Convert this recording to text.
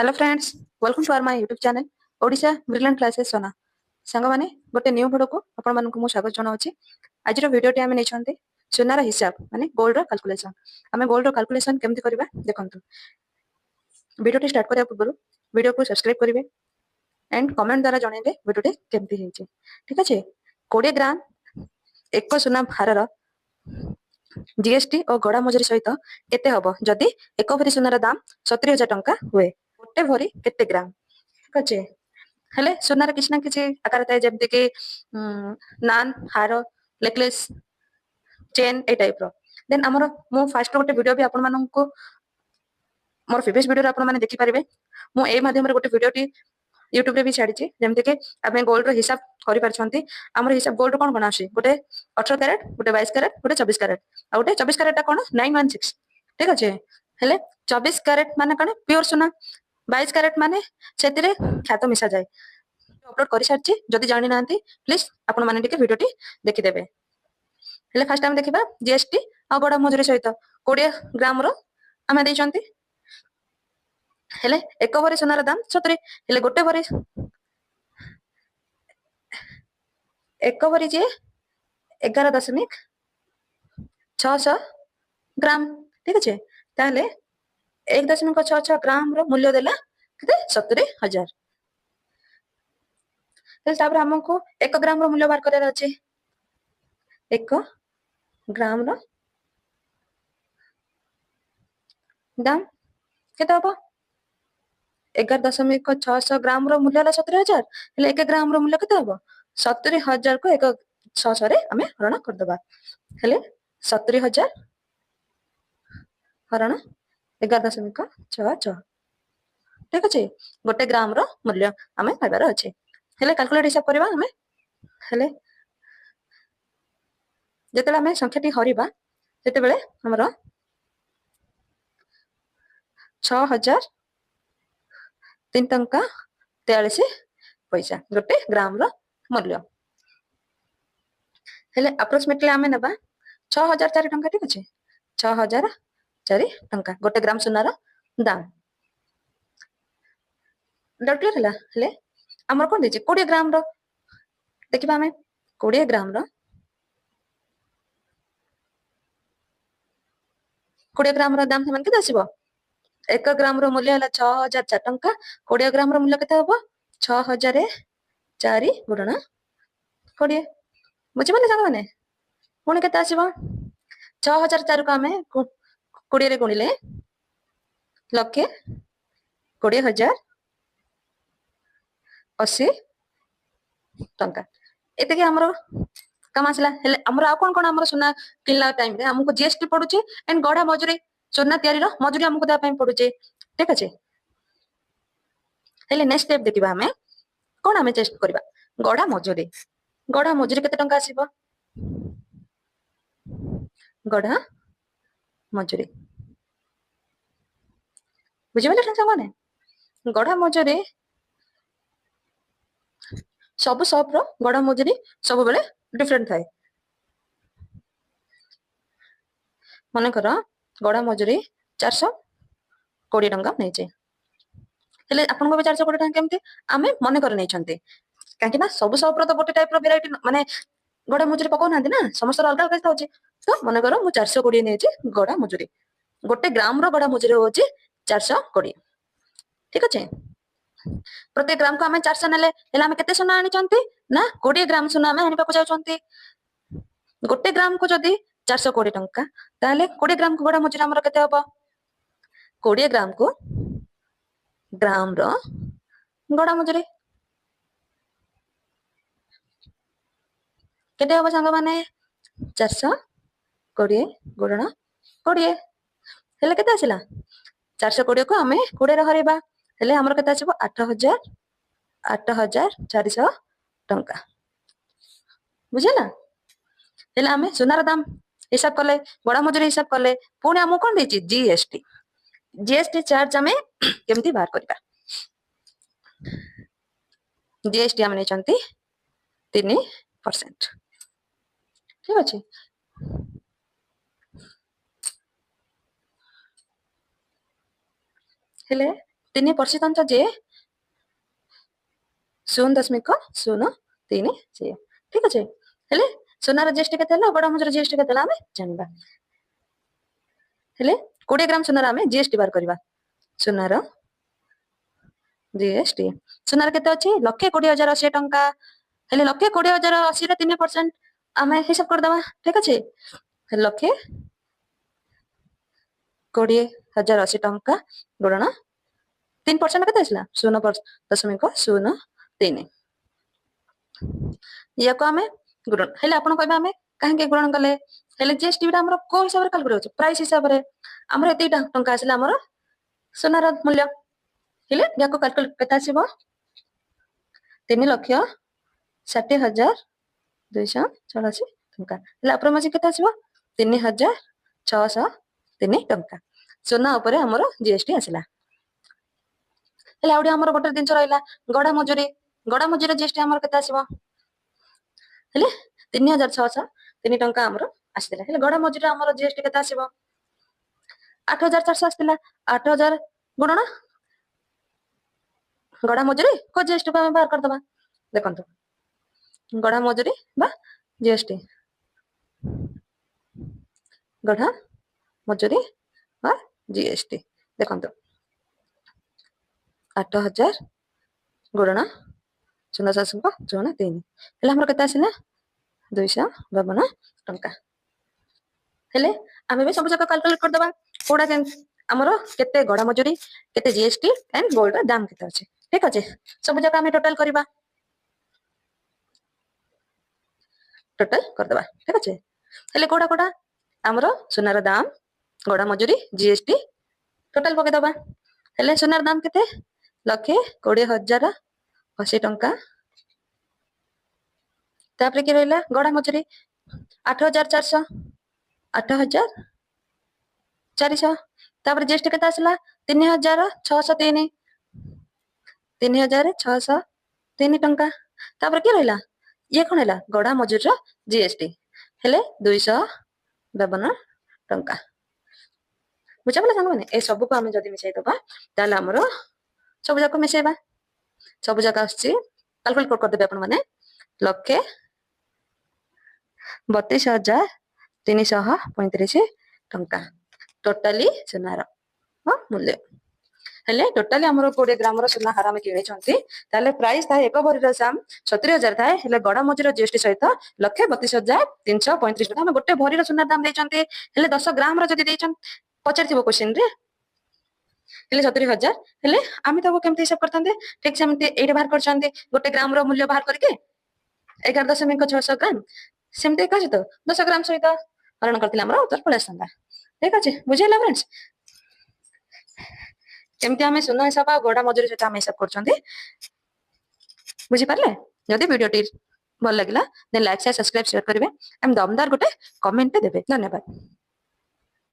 Hello friends, welcome to our my YouTube channel Odisha brilliant classes Sona. ସାଙ୍ଗମାନେ, ଗୋଟେ new ଭିଡ଼ିଓକୁ ଆପଣମାନଙ୍କୁ ମୁଁ ସ୍ୱାଗତ ଜଣାଉଛି। ଆଜିର ଭିଡ଼ିଓଟି ଆମେ ନେଇଛନ୍ତି ସୁନାର ହିସାବ, ମାନେ ଗୋଲ୍ଡର କାଲକୁଲେସନ। ଆମେ ଗୋଲ୍ଡର କାଲକୁଲେସନ କେମିତି କରିବା ଦେଖନ୍ତୁ। ଭିଡ଼ିଓଟି ଷ୍ଟାର୍ଟ କରିବା ପୂର୍ବରୁ ଭିଡ଼ିଓକୁ ସବସ୍କ୍ରାଇବ କରିବେ ଆଣ୍ଡ କମେଣ୍ଟ ଦ୍ୱାରା ଜଣାଇବେ ଭିଡ଼ିଓଟି କେମିତି ହେଇଛି। ଠିକ ଅଛି, 20 ଗ୍ରାମ ଏକ ସୁନା ଭାରର ଜିଏସଟି ଓ ଗଡ଼ା ମଜୁରୀ ସହିତ କେତେ ହବ ଯଦି ଏକ ଭରି ସୁନାର ଦାମ 70,000 ଟଙ୍କା ହୁଏ? ଗୋଟେ ଭରି କେତେ ଗ୍ରାମ? ଠିକ ଅଛି, ହେଲେ ସୁନାର କିଛି ନା କିଛି ଆକାର ଥାଏ, ଯେମିତି କି ନାନ, ହାର, ନେକଲେସ, ଚେନ୍, ଏଇ ଟାଇପର। ଦେନ୍ ଆମର ମୁଁ ଫାଷ୍ଟ ଗୋଟେ ଭିଡିଓ ବି ଆପଣମାନଙ୍କୁ ମୋର ପ୍ରିଭିୟସ ଭିଡିଓରେ ଆପଣମାନେ ଦେଖିପାରିବେ। ମୁଁ ଏଇ ମାଧ୍ୟମରେ ଗୋଟେ ଭିଡିଓଟି ୟୁଟ୍ୟୁବରେ ବି ଛାଡିଛି, ଯେମିତିକି ଆମେ ଗୋଲ୍ଡର ହିସାବ କରିପାରୁଛନ୍ତି। ଆମର ହିସାବ ଗୋଲ୍ଡ କଣ କଣ ଆସୁଛି? ଗୋଟେ 18 କ୍ୟାରେଟ, ଗୋଟେ 22 କ୍ୟାରେଟ, ଗୋଟେ 24 କ୍ୟାରେଟ। ଆଉ ଗୋଟେ 24 କ୍ୟାରେଟଟା କଣ? 916। ଠିକ ଅଛି, ହେଲେ 24 କ୍ୟାରେଟ ମାନେ କଣ? ପିଓର ସୁନା। 22 କ୍ୟାରେଟ ମାନେ ସେଥିରେ ଖ୍ୟାତ ମିଶାଯାଏ। ଅପଲୋଡ କରିସାରିଛି, ଯଦି ଜାଣିନାହାନ୍ତି ପ୍ଲିଜ ଆପଣମାନେ ଟିକେ ଭିଡିଓଟି ଦେଖିଦେବେ। ହେଲେ ଫାଷ୍ଟ ଆମେ ଦେଖିବା ଜିଏସଟି ଆଉ ଗଡା ମଜୁରୀ ସହିତ 20 ଗ୍ରାମର ଆମେ ଦେଇଛନ୍ତି। ହେଲେ ଏକ ଭରି ସୁନାର ଦାମ 70, ହେଲେ ଗୋଟେ ଭରି, ଏକ ଭରି ଯିଏ 11.66 ଗ୍ରାମ। ଠିକ ଅଛି, ତାହେଲେ 1.66 ଗ୍ରାମର ମୂଲ୍ୟ ଦେଲା କେତେ? 70,000। ହେଲେ ତାପରେ ଆମକୁ 1 ଗ୍ରାମର ମୂଲ୍ୟ ବାହାର କରିବାର ଅଛି। 1 ଗ୍ରାମର ଦାମ କେତେ ହବ? 11.66 ଗ୍ରାମର ମୂଲ୍ୟ ହେଲା 70,000। ହେଲେ 1 ଗ୍ରାମର ମୂଲ୍ୟ କେତେ ହବ? 70,000କୁ ଏକ ଛଅଶହରେ ଆମେ ହରଣ କରିଦବା। ହେଲେ 70,000 ହରଣ 11.66। ଠିକ ଅଛି, ଗୋଟେ ଗ୍ରାମର ମୂଲ୍ୟ ଆମେ ପାଇବାର ଅଛି। ହେଲେ କାଲକୁଲେଟ ହିସାବ କରିବା ଆମେ। ହେଲେ ଯେତେବେଳେ ଆମେ ସଂଖ୍ୟାଟି ହରିବା ସେତେବେଳେ ଆମର 6,003 ଟଙ୍କା 43 ପଇସା ଗୋଟେ ଗ୍ରାମର ମୂଲ୍ୟ। ହେଲେ ଆପ୍ରୋକ୍ସିମେଟଲି ଆମେ ନେବା 6,004 ଟଙ୍କା। ଠିକ ଅଛି, 6,004 ଟଙ୍କା ଗୋଟେ ଗ୍ରାମ ସୁନାର ଦାମ। ଡାଉଟ କ୍ଲିୟର ହେଲା? ହେଲେ ଆମର କଣ ଦେଇଛି? 20 ଗ୍ରାମର ଦେଖିବା ଆମେ। 20 ଗ୍ରାମର 20 ଗ୍ରାମର ଦାମ ସେମାନେ କେତେ ଆସିବ? 1 ଗ୍ରାମର ମୂଲ୍ୟ ହେଲା 6,004 ଟଙ୍କା। 20 ଗ୍ରାମର ମୂଲ୍ୟ କେତେ ହବ? 6,004 ଗୁଣନ 20। ବୁଝିପାରିଲେ ସାଙ୍ଗମାନେ? ପୁଣି କେତେ ଆସିବ? 6,004କୁ ଆମେ 20ରେ ଗୁଣିଲେ 1,20,080 ଟଙ୍କା। ଏତିକି ଆମର କାମ ଆସିଲା। ହେଲେ ଆମର ଆଉ କଣ କଣ? ଆମର ସୁନା କିଣିଲା ଟାଇମରେ ଆମକୁ ଜିଏସଟି ପଡୁଛି ଆଣ୍ଡ ଗଢା ମଜୁରୀ, ସୁନା ତିଆରିର ମଜୁରୀ ଆମକୁ ଦେବା ପାଇଁ ପଡୁଛି। ଠିକ ଅଛି, ହେଲେ ନେକ୍ସଟ ଷ୍ଟେପ ଦେଖିବା ଆମେ କଣ ଆମେ ଚେଷ୍ଟ କରିବା। ଗଢା ମଜୁରୀ, ଗଢା ମଜୁରୀ କେତେ ଟଙ୍କା ଆସିବ? ଗଢା ମଜୁରୀ ବୁଝିପାରିଲେ ସାଙ୍ଗମାନେ? ଗଢା ମଜୁରୀ ସବୁ ସପ୍ ର ଗଢା ମଜୁରୀ ସବୁବେଳେ ଡିଫରେଣ୍ଟ ଥାଏ। ମନେକର ଗଢା ମଜୁରୀ 420 ଟଙ୍କା ନେଇଛି। ହେଲେ ଆପଣଙ୍କ ବି 420 ଟଙ୍କା କେମିତି ଆମେ ମନେକର ନେଇଛନ୍ତି? କାହିଁକି ନା ସବୁ ସପ୍ ର ତ ଗୋଟେ ଟାଇପ ର ଭେରାଇଟି ମାନେ ଗଢା ମଜୁରୀ ପକଉନାହାନ୍ତି ନା, ସମସ୍ତର ଅଲଗା ଅଲଗା ଥାଉଛି। ତ ମନେକର ମୁଁ 420 ନେଇଛି ଗଢା ମଜୁରୀ, ଗୋଟେ ଗ୍ରାମର ଗଢା ମଜୁରୀ ହଉଛି 420। ଠିକ ଅଛି, ପ୍ରତି ଗ୍ରାମକୁ ଆମେ 400 ନେଲେ, ହେଲେ ଆମେ କେତେ ସୁନା ଆଣିଛନ୍ତି ନା 20 ଗ୍ରାମ ସୁନା ଆମେ ଆଣିବାକୁ ଯାଉଛନ୍ତି। ଗୋଟେ ଗ୍ରାମକୁ ଯଦି 420 ଟଙ୍କା, ତାହେଲେ 20 ଗ୍ରାମକୁ ଗଢା ମଜୁରୀ ଆମର କେତେ ହବ? 20 ଗ୍ରାମକୁ ଗ୍ରାମର ଗଢା ମଜୁରୀ କେତେ ହବ ସାଙ୍ଗମାନେ? 420 ଗୁଣନ 20। ହେଲେ କେତେ ଆସିଲା? 420କୁ ଆମେ 20ରେ ହରେଇବା, ହେଲେ ଆମର କେତେ ଆସିବ? 8,400 ଟଙ୍କା। ବୁଝିଲା? ହେଲେ ଆମେ ସୁନାର ଦାମ ହିସାବ କଲେ, ଗଡା ମଜୁରୀ ହିସାବ କଲେ, ପୁଣି ଆମକୁ କଣ ଦେଇଛି? ଜିଏସଟି। ଜିଏସଟି ଚାର୍ଜ ଆମେ କେମିତି ବାହାର କରିବା? ଜିଏସଟି ଆମେ ନେଇଛନ୍ତି 3%। ଠିକ ଅଛି, ହେଲେ 3% ଯିଏ 0.03 ସିଏ। ଠିକ ଅଛି। ହେଲେ ସୁନାର ଜିଏସଟି କେତେ ହେଲା, ଗଡା ମଜୁରୀ ଜିଏସଟି କେତେ ହେଲା ଆମେ ଜାଣିବା। ହେଲେ 20 ଗ୍ରାମ ସୁନାର ଆମେ ଜିଏସଟି ବାହାର କରିବା। ସୁନାର ଜିଏସଟି, ସୁନାର କେତେ ଅଛି? 1,20,080 ଟଙ୍କା। ହେଲେ 1,20,080ରେ 3% ଆମେ ହିସାବ କରିଦବା। ଠିକ ଅଛି। 1,20,080 ଟଙ୍କା ଗୁଣନ 3% କେତେ ଆସିଲା? 0.03। ୟାକୁ ଆମେ ଗୁଣନ। ହେଲେ ଆପଣ କହିବେ ଆମେ କାହିଁକି ଗୁଣନ କଲେ? ହେଲେ ଜିଏସଟି ଟା ଆମର କୋଉ ହିସାବରେ କାଲକୁଲେଟ ହଉଛି? ପ୍ରାଇସ୍ ହିସାବରେ। ଆମର ଏତିକି ଟଙ୍କା ଆସିଲା ଆମର ସୁନାର ମୂଲ୍ୟ। ହେଲେ ୟାକୁ କାଲକୁଲେଟ କେତେ ଆସିବ? 3,60,284 ଟଙ୍କା। ହେଲେ ଆପ୍ରୋକ୍ସିମେଟଲି କେତେ ଆସିବ? 3,603 ଟଙ୍କା ସୁନା ଉପରେ ଆମର ଜିଏସଟି ଆସିଲା। ହେଲେ ଆଉ ଆମର ଗୋଟେ ଜିନିଷ ରହିଲା ଗଢା ମଜୁରୀ। ଗଢା ମଜୁରୀ ଜିଏସଟି ଆମର କେତେ ଆସିବ? ହେଲେ 3,603 ଟଙ୍କା ଆମର ଆସିଥିଲା। ହେଲେ ଗଢା ମଜୁରୀ ଆମର ଜିଏସଟି କେତେ ଆସିବ? 8,400 ଆସିଥିଲା। 8,000 ଗୁଣନ ଗଢା ମଜୁରୀ କୋ ଜିଏସଟି କୁ ଆମେ ବାହାର କରିଦବା। ଦେଖନ୍ତୁ, ଗଢା ମଜୁରୀ ବା ଜିଏସଟି, ଗଢା ମଜୁରୀ ବା ଜିଏସଟି। ଦେଖନ୍ତୁ, 8,000 ଗୁଣନ 0.03। ହେଲେ ଆମର କେତେ ଆସିଲା? 252 ଟଙ୍କା। ହେଲେ ଆମେ ବି ସବୁ ଯାକ କାଲକୁଲେଟ କରିଦବା, କୋଉଟା ଆମର କେତେ ଗଢା ମଜୁରୀ, କେତେ ଜିଏସଟି ଆଣ୍ଡ ଗୋଲ୍ଡ ର ଦାମ କେତେ ଅଛି। ଠିକ ଅଛି। ସବୁ ଯାକ ଆମେ ଟୋଟାଲ କରିବା, ଟୋଟାଲ କରିଦବା। ଠିକ ଅଛି। ହେଲେ କୋଉଟା କୋଉଟା ଆମର ସୁନାର ଦାମ, ଗଢା ମଜୁରୀ, ଜିଏସଟି ଟୋଟାଲ ପକେଇଦବା। ହେଲେ ସୁନାର ଦାମ କେତେ? 1,20,080 ଟଙ୍କା। ତାପରେ କିଏ ରହିଲା? ଗଢା ମଜୁରୀ 8,400, 8,400। ତାପରେ ଜିଏସଟି କେତେ ଆସିଲା? 3,603, 3,603 ଟଙ୍କା। ତାପରେ କିଏ ରହିଲା? ଇଏ କଣ ହେଲା? ଗଢା ମଜୁରୀର ଜିଏସଟି। ହେଲେ 252 ଟଙ୍କା। ବୁଝାପଡ଼ିଲା ସାଙ୍ଗମାନେ? ଏ ସବୁକୁ ଆମେ ଯଦି ମିଶେଇ ଦବା, ତାହେଲେ ଆମର ସବୁ ଯାକ ମିଶେଇବା, ସବୁ ଯାକ ଆସୁଛି। କାଲକୁଲେଟ କରିଦେବେ ଆପଣ ମାନେ, 1,32,335 ଟଙ୍କା ଟୋଟାଲି ସୁନାର ମୂଲ୍ୟ। ହେଲେ ଟୋଟାଲି ଆମର 20 ଗ୍ରାମର ସୁନା ହାର ଆମେ କିଣିଛନ୍ତି, ତାହେଲେ ପ୍ରାଇସ୍ ଥାଏ ଏକ ଭରିର ଦାମ 70,000 ଥାଏ। ହେଲେ ଗଡା ମଜୁରୀର ଜିଏସଟି ସହିତ 1,32,335 ଟଙ୍କା ଆମେ ଗୋଟେ ଭରିର ସୁନାର ଦାମ ଦେଇଛନ୍ତି। ହେଲେ 10 ଗ୍ରାମର ଯଦି ଦେଇଛନ୍ତି, ପଚାରିଥିବ କ୍ୱେଶ୍ଚିନ ରେ, ହେଲେ 70,000। ହେଲେ ଆମେ ତାକୁ କେମିତି ହିସାବ କରିଥାନ୍ତେ? ଠିକ ସେମିତି ଏଇଟା ବାହାର କରିଛନ୍ତି, ଗୋଟେ ଗ୍ରାମର ମୂଲ୍ୟ ବାହାର କରିକି 11.600 ଗ୍ରାମ, ସେମିତି ଏକା ସହିତ 10 ଗ୍ରାମ ସହିତ ହରଣ କରିଥିଲେ ଆମର ଉତ୍ତର ପଳେଇ ଆସିଥାନ୍ତା। ଠିକ ଅଛି, ବୁଝିହେଲା ଫ୍ରେଣ୍ଡସ୍? କେମିତି ଆମେ ସୁନା ହିସାବ ଆଉ ଗଡା ମଜୁରୀ ସହିତ ଆମେ ହିସାବ କରୁଛନ୍ତି, ବୁଝିପାରିଲେ? ଯଦି ଭିଡିଓଟି ଭଲ ଲାଗିଲା, ଦେନ୍ ଲାଇକ୍, ସେୟାର, ସବସ୍କ୍ରାଇବ, ସେୟାର କରିବେ ଏବଂ ଦମଦାର ଗୋଟେ କମେଣ୍ଟ ଦେବେ। ଧନ୍ୟବାଦ।